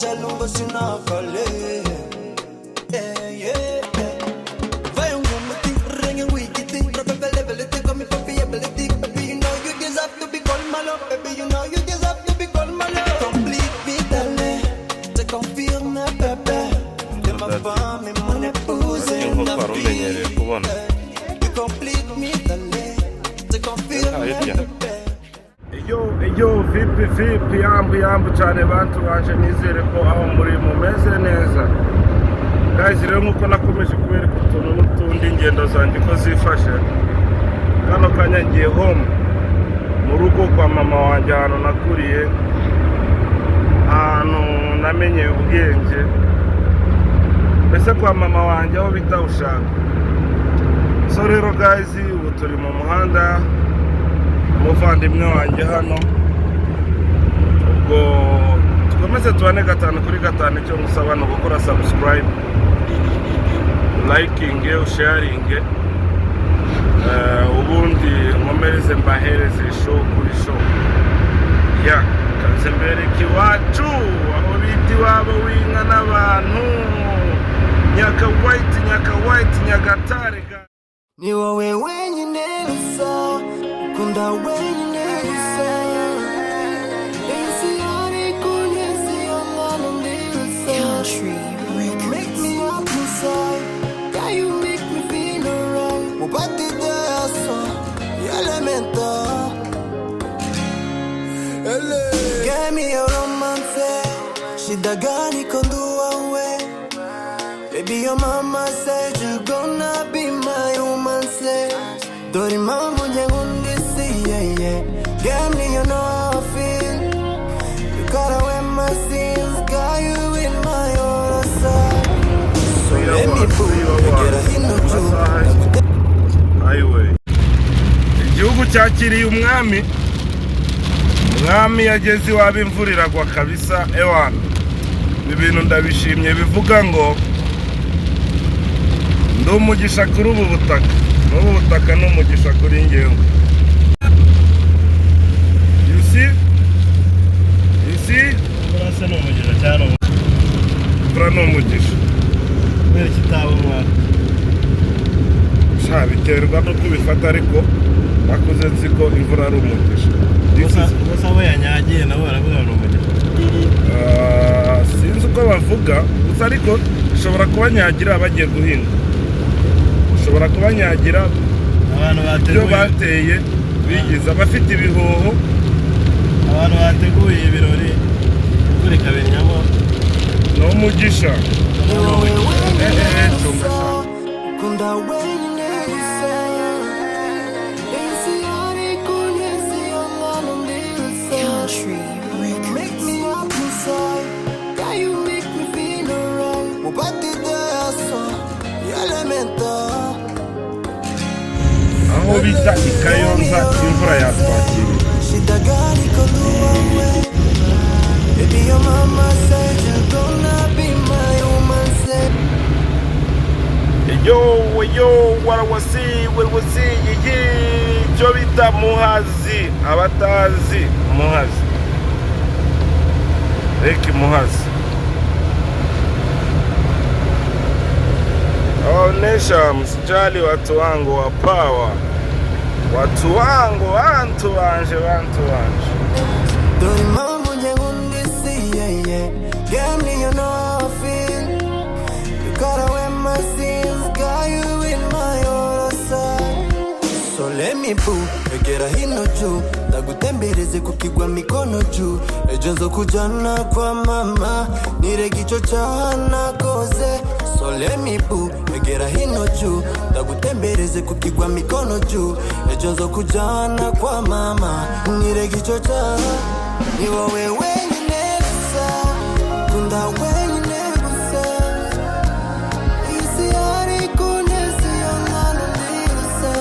Lungo sinakale. Yeah. Vayo ngumuti, ringe wikiti, rebebelebelete, come papi ability. Baby, you know you deserve to be called my love. Baby, you know you deserve to be called my love. Complete vitale, te confirme, bébé. De ma femme et mon épouse, Nk'uko na wari vie. Umenyereye kubona. You complete me, dale, te confirme, Hirya. Bébé. Yo yo, vipi vipi, yambu yambu cyane bantu banje, nizere ko aho muri mumeze neza. Guys, rero nkuko nakomeje kubereka utuntu n'utundi, ingendo zanjye uko zifashe, kano kanya ngiye home, mu rugo kwa mama wanjye, ahantu nakuriye, ahantu namenyeye ubwenge, mbese kwa mama wanjye aho bita Ushaka. So rero guys, ubu turi mu muhanda, umuvandimwe wanjye hano. Ubwo dukomeze tubane gatanu kuri gatanu. Icyo ngusaba ni ugukora subscribe, liking, sharing, ubundi nkomereze mbahereze show kuri show. Ya kaze mbereke iwacu, aho bita iwabo w'inka n'abantu, Nyaka White, Nyaka White, Nyagatare. Ni wowe wenyine gusa ukunda, wenyine gusa. Isi ariko ntisi mwana undi gusa. Country Make Records. Me up inside. Yeah, you make me feel alright. Mon petit de elemento. Give me a romance. Shida gani kondua we? Baby, your mama said you gonna be my woman, say. Dore impamvu njye nkunda isi, yeah. Girl, me, you know how I feel. You got away my sins, got you in my other side. So let me put, egera hino juu. Highway. Igihugu cyakiriye umwami. Umwami yageze iwabo, imvura iragwa kabisa. Ewana, ibi bintu ndabishimye, bivuga ngo ndi umugisha kuri ubu butaka, n'ubu butaka ni umugisha kuri ngewe. You see, you see. Urasa ni umugisha cyane. Imvura ni umugisha. Kubera ikitaba umwana. Sha, biterwa n'uko ubifata, ariko nakuze nzi ko imvura ari umugisha. This Gusa abo yanyagiye nabo baravuga ngo ni umugisha. Ah, sinzi uko bavuga gusa, ariko ishobora kubanyagira bagiye guhinga, ishobora kubanyagira abantu ibyo bateguye bateye, bigize abafite ibihoho. Abantu bateguye ibirori, imvura ikabinyamo. Ni umugisha. Ni wowe Eh, wenyine eh, gusa cunga sha. ukunda, wenyine gusa. Isi ariko ntisi mwana undi gusa. Country Make Records. Me up inside. Yeah, you make me feel alright. Mon petit de elemento. Aho bita i Kayonza, imvura yatwakiriye. Shida gani kondua we? Baby, your mama said you gonna be my woman, say. Yo yo, warawasi warawasi yi, icyo bita Muhazi, abatazi Muhazi, Lake Muhazi. Waonesha, msijali watu wangu wa power, watu wangu, bantu banje, bantu banje. Dore impamvu njye nkunda isi, yeah. Girl, me, you know how I feel. You got away my sins, got you in my other side. So let me boo, egera hino juu, ndagutembereze ku kigwa mikono juu. Ejo nzokujana kwa mama, nirege ico cyaha nakoze. So let me boo, egera hino juu, ndagutembereze ku kigwa mikono juu. Ejo nzokujana kwa mama, nirege ico cyaha. Ni wowe wenyine gusa, kunda wenyine gusa. Isi ariko ntisi mwana undi gusa.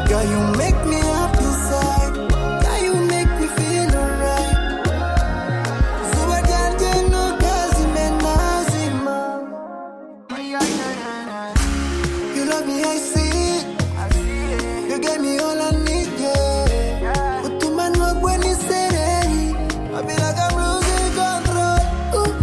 Girl, you make me happy inside. Girl, you make me feel alright. Zuba ryanjye ntukazime nazima. You love me, I see it. You gave me all I need, yeah. Utuma ntwagwa n'isereri. I feel like I'm losing control. Ooh.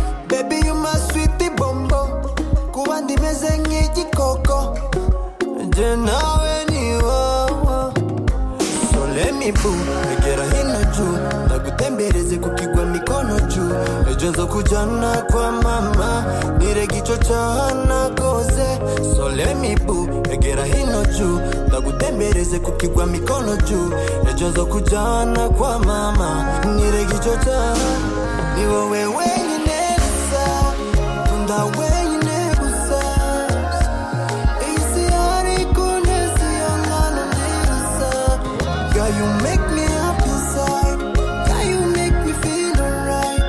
me boo, egera hino juu, ndagutembereze kukigwa mikono juu, ejo nzokujana kwa mama, nirege ico caha nakoze. So let me boo, egera hino juu, ndagutembereze kukigwa mikono juu, ejo nzokujana kwa mama, nirege ico caha. Ni wowe wenyine gusa, nkunda wenyine gusa. Isi ariko ntiziyangana neza. Girl, you make me happy inside. Girl, you make me feel alright.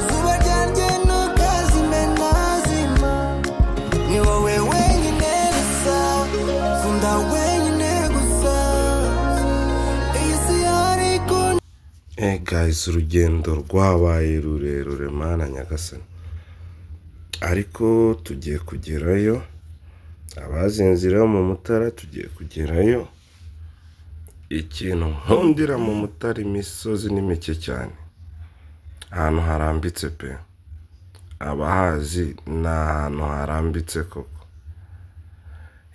Zuba ryanjye ntukazime nazima. Ni wowe wenyine gusa, nkunda wenyine gusa. Isi ariko Guys, urugendo rwabaye rurerure, mana nyagasani, ariko tugiye kugerayo. Abazi inzira yo mu Mutara, tugiye kugerayo. Ikintu nkundira mu Mutara, imisozi ni mike cyane, ahantu harambitse pe. Abahazi ni ahantu harambitse koko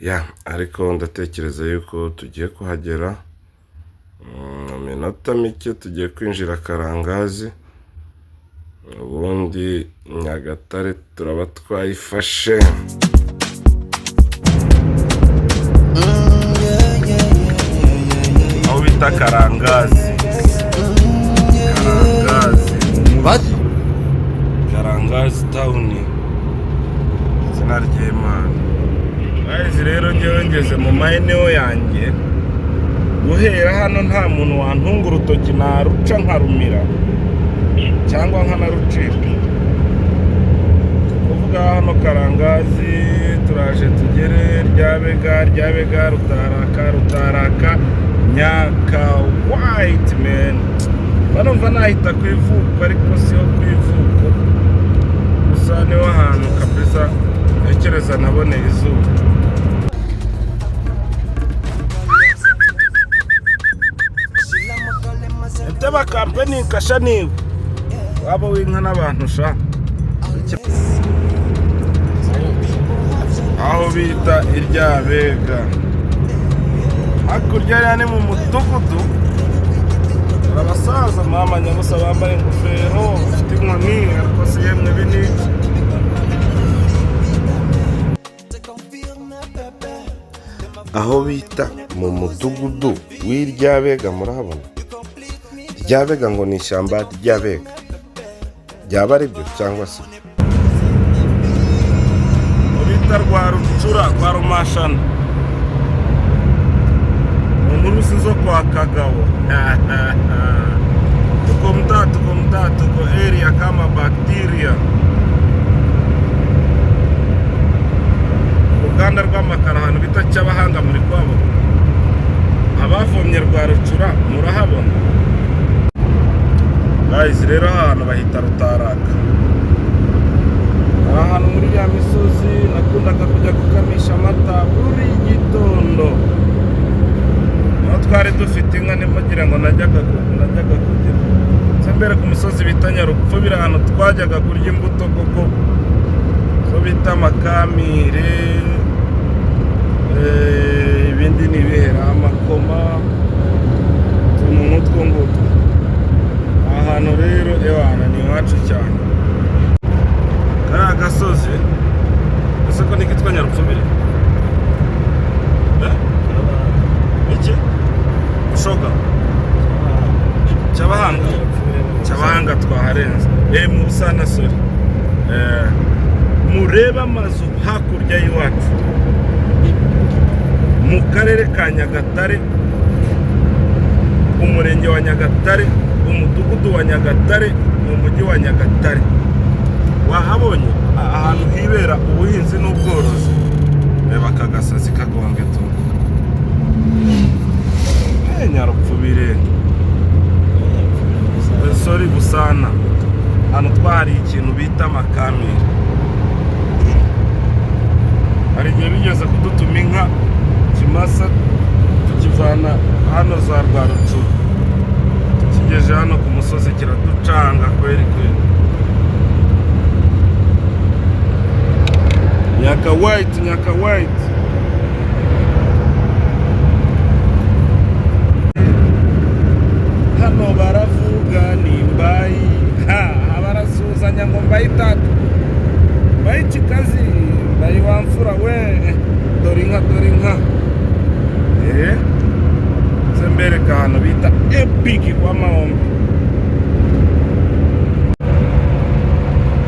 ya, ariko ndatekereza yuko tugiye kuhagera mu minota mike. Tugiye kwinjira Karangazi, ubundi Nyagatare turaba twayifashe. Aho bita Karangazi, Karangazi, Karangazi town, izina ry'Imana. Guys, rero ngewe ngeze mu maeneo yanjye. Guhera hano nta muntu wantunga urutoki, naruca nkarumira cyangwa nkanarucika. Kuvuga hano Karangazi, turaje tugere Ryabega, Ryabega, Rutaraka, Rutaraka, Nyaka White man. Barumva nahita ku ivuko, ariko siho ku ivuko gusa, niho hantu kabisa ntekereza naboneye izuba. Eteba kampeni kasha niwe waba w'inka n'abantu sha. Aho bita Iryabega, hakurya hariya ni mu mudugudu. Hari abasaza, mama nyabusa, bambaye ingofero, bafite inkoni, ariko si yemwe, ibi ni iki? Aho bita mu mudugudu w'Iryabega, murahabona Ryabega, ngo ni ishyamba ry'Abega, byaba ari byo cyangwa se aho bita rwa Rucura rwa Rumashana, mu nturusi zo kwa Kagabo. Tuko mtaa, tuko mtaa, tuko area kama bacteria. Uruganda rw'amakara, ahantu bita Cyabahanga, muri kuhabona. Abavomye rwa Rucura murahabona. Guys, rero ahantu bahita Rutaraka, aha hantu muri ya misozi nakundaga kujya gukamisha amata buri gitondo. Aho twari dufite inka, ntimugira ngo najyaga kugira nze mbere ku musozi bita Nyarupfu, biri ahantu twajyaga kurya imbuto koko, zo bita amakamire, ibindi ni ibihera, amakoma, utuntu nk'utwo ngutwo. Aha hantu rero, ewana, ni iwacu cyane. Kariya gasozi ese ko nikitwa Nyarupfubire? Eh? Iki Bushoga, Cyabahanga, Cyabahanga twaharenze, mu Busana, sorry. Murebe amazu hakurya y'iwacu mu karere ka Nyagatare, umurenge wa Nyagatare, umudugudu wa Nyagatare, mu mujyi wa Nyagatare. Wahabonye ahantu hibera ubuhinzi n'ubworozi. Reba aka gasozi kagonge tu. Nyarupfubire, sorry, Busana. Hano twahariye ikintu bita amakamira. Hari igihe bigeze kudutuma inka, ikimasa, tukivana hano za Rwarucuru, tukigeje hano ku musozi kiraducanga kweri kweri. Nyaka White, Nyaka White. Gusuhuzanya ngo mbaye itatu, mbaye ikikazi, mbaye wamfura we. Dore inka, dore inka. Nze mbereka ahantu bita Epic kwa Mahombi.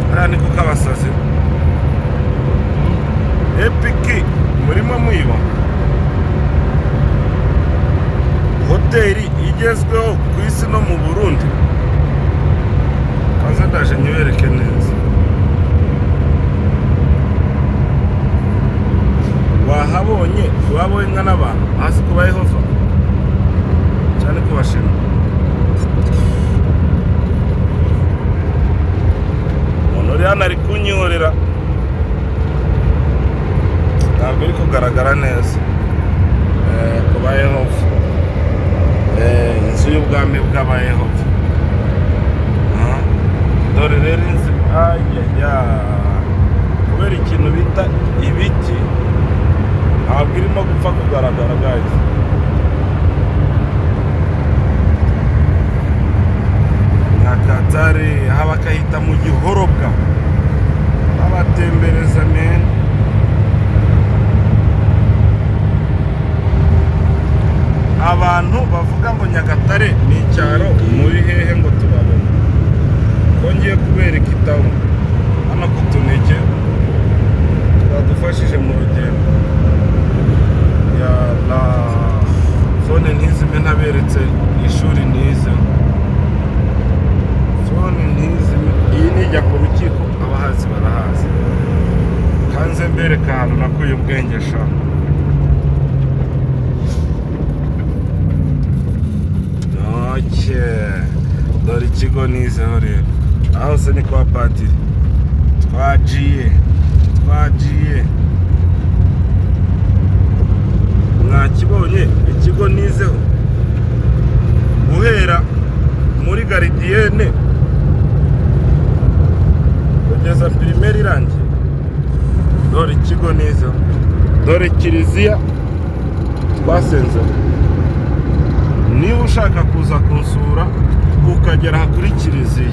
Hariya ni ku Kabasazi. Epic murimo muyibona, hoteli igezweho ku isi no mu Burundi. Kaze ndaje nyibereke neza. Wahabonye iwabo w'inka n'abantu hasi kuba Yehova cyane kubashima. Umuntu uri hano ari kunyihorera, ntabwo iri kugaragara neza. Kuba Yehova, inzu y'ubwami bw'aba Yehova. Ah, dore rero inzu ayaya, kubera ikintu bita ibiti ntabwo irimo gupfa kugaragara, guys. Nyakatare aha bakahita mu Gihorobwa, babatembereza men. Abantu bavuga ngo Nyagatare ni icyaro, muri hehe ngo tubabone? Ko ngiye kubereka itabu hano ku Tuneke twadufashije mu rugendo ya la phone ntizime ntaberetse ishuri nize. Phone ntizime. Iyi nijya ku rukiko, abahazi barahazi. Kanze mbereka ahantu nakuye ubwenge sha. Okay. Dore ikigo nizeho rero, aho se ni kwa padiri. Twagiye, twagiye, mwakibonye ikigo nizeho, guhera muri gardienne kugeza primaire irangiye. Dore ikigo nizeho, dore kiliziya twasenzeho. Niba ushaka kuza kunsura ukagera aha kuri kiliziya,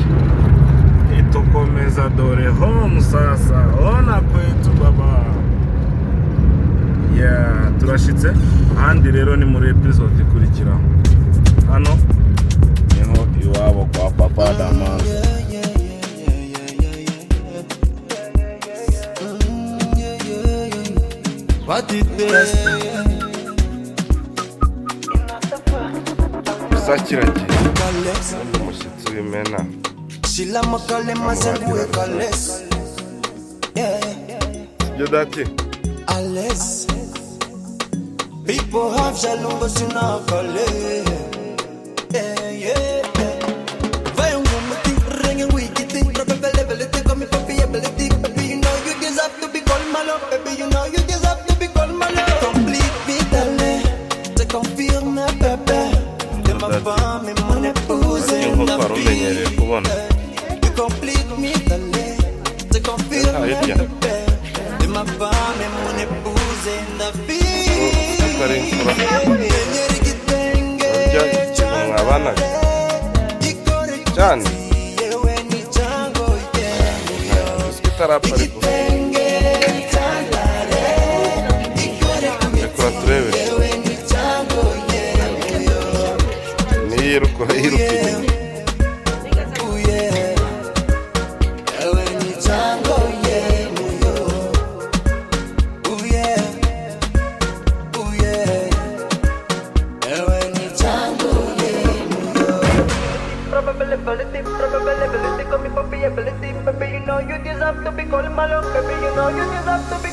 itukomeza. Dore home sasa, ona kwetu baba. Yeah, turashitse. Ahandi rero ni muri episode ikurikiraho. Hano niho iwabo kwa Papa Damanzi. What it is? Gusa kiragiye Kales. umushyitsi w'imena. Shila makale mazengue kales. Yeah, Ibyo dati. Ales. People have jaloux but you not kale. Yeah, yeah. Vayungumuti, ringing wikiti, probability, call me papi ability, baby. You know you deserve to be called my love, baby. You know you deserve to be called my love. Complete vitale, te confirme, bébé. De ma femme et mon épouse, Ariko na nk'uko wari umenyereye vie. kubona. You complete me, dale, te confirme, Hirya. bébé. De ma femme et mon épouse, na vie. Atari imfura. Urya ikintu mwabanaga cyane. Uzi itarapfa, ariko rekura turebe niyiruka, yiruka inyuma. Probability, probability, call me papi ability, baby. You know you deserve to be called my love, baby. You know you deserve to be